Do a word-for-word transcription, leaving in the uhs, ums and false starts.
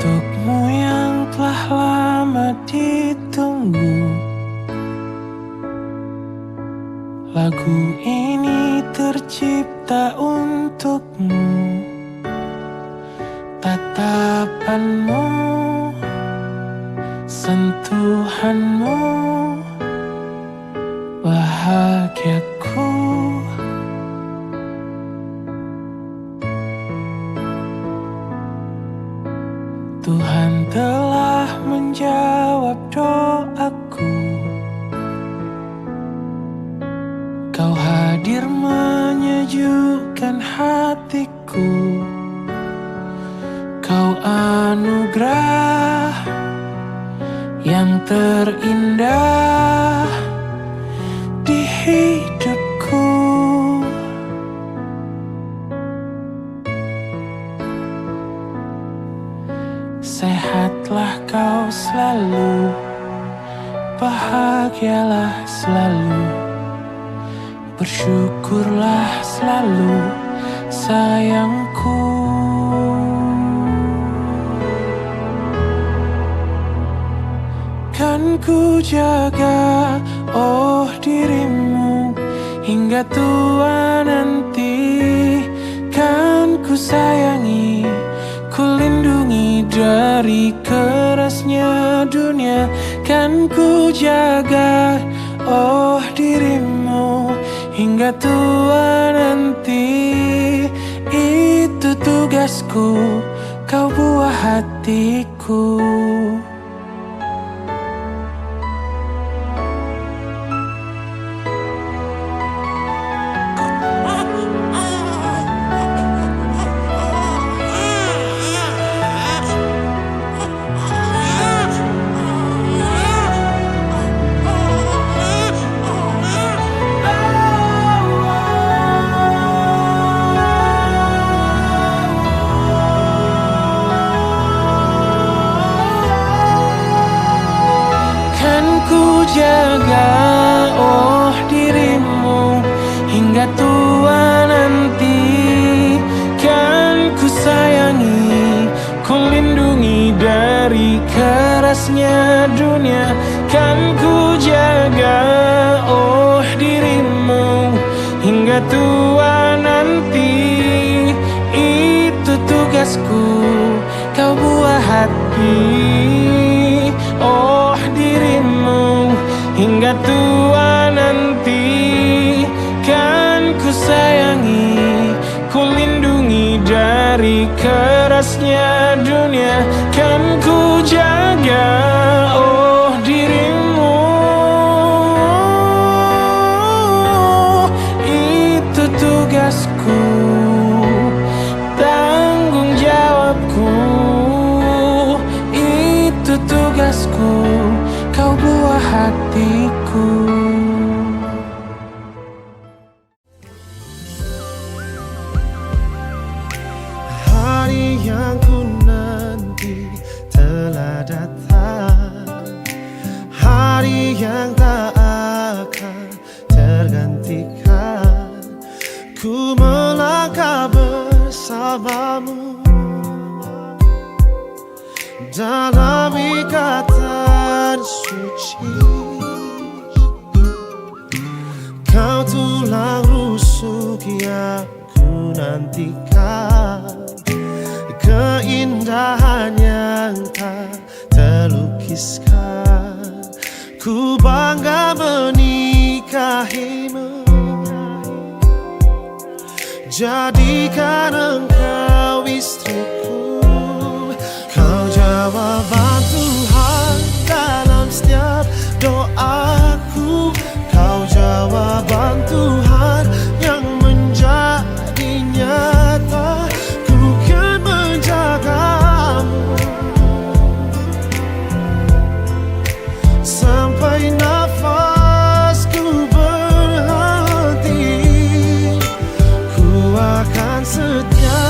Untukmu yang telah lama ditunggu, lagu ini tercipta untukmu. Tatapanmu, sentuhanmu, bahagiaku. Tuhan telah menjawab doaku. Kau hadir menyejukkan hatiku. Kau anugerah yang terindah di hidupku. Sehatlah kau selalu, bahagialah selalu. Bersyukurlah selalu, sayangku. Kan ku jaga, oh, dirimu hingga tua nanti. Kan ku sayangi, ku lindungi dari kerasnya dunia. Kan ku jaga, oh, dirimu hingga tua nanti. Itu tugasku, kau buah hatiku. Kan ku jaga, oh, dirimu hingga tua nanti. Kan ku sayangi, ku lindungi dari kerasnya dunia. Kan ku jaga, oh, dirimu hingga tua nanti. Itu tugasku, kau buah hati, oh, dirimu hingga tua nanti. Kan ku sayangi, ku lindungi dari kerasnya dunia. Kan ku jaga, oh, dirimu. Itu tugasku, tanggung jawabku. Itu tugasku, kau buah hatiku. Hari yang ku nanti telah datang, hari yang tak akan tergantikan. Ku melangkah bersamamu dalam ikatan suci. Kau tulang rusuk yang ku nantikan, keindahan yang tak terlukiskan. Ku bangga menikahimu, jadikan engkau istriku. Kau jawaban Tuhan dalam setiap doaku. Kau jawaban Tuhan yang menjadi nyata. Ku kan menjagamu sampai nafasku berhenti. Ku akan setia